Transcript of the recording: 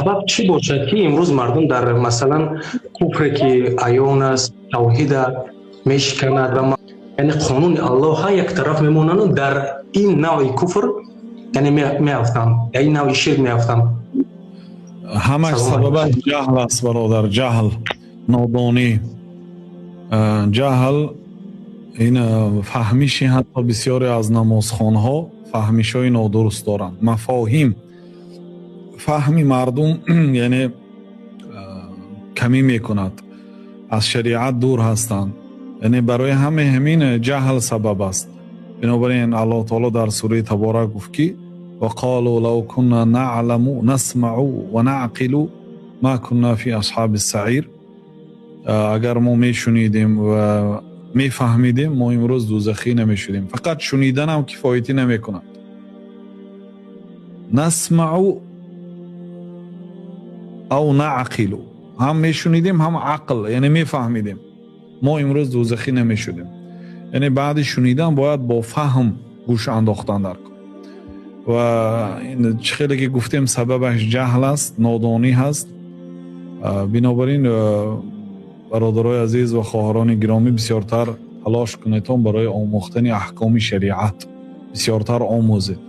Сабаб чӣ бошад, ки имрӯз мардум дар, масалан, куфре, ки аён аст, тавҳида мешиканад ва, яъне, қонуни Аллоҳа як тараф мемонанду дар ин навъи куфр, яъне, меафтанд, дар ин навъи ширк меафтанд? Ҳамаш сабабаш ҷаҳл аст, бародар, ҷаҳл, нодонӣ, ҷаҳл. Ин фаҳмиши ҳатто бисёре аз намозхонҳо фаҳмишҳои нодуруст доранд, мафоҳим, фаҳми мардум, яъне, камӣ мекунад, аз шариат дур ҳастанд. Яъне, барои ҳаме ҳамин ҷаҳл сабаб аст. Бинобар ин Аллоҳ таоло дар сураи Таборак гуфт, ки وقالوا لو كنا نعلم نسمع ونعقل ما كنا في أصحاب السعير. Агар мо мешунидем ва мефаҳмидем, мо имрӯз дӯзахӣ намешудем. Фақат шуниданам кифоятӣ намекунад. نسمع أو نعقل, ҳам мешунидем, ҳам ақл, яъне мефаҳмидем, мо имрӯз дӯзахӣ намешудем. Яъне, баъди шунидан бояд бо фаҳм гӯш андохтан дар кор. Ва чӣ хеле ки гуфтем, сабабаш ҷаҳл аст, нодонӣ ҳаст. Бинобар ин, бародарои азиз ва хоҳарони гиромӣ, бисёртар талош кунедон барои омӯхтани аҳкоми шариат, бисёртар омӯзед.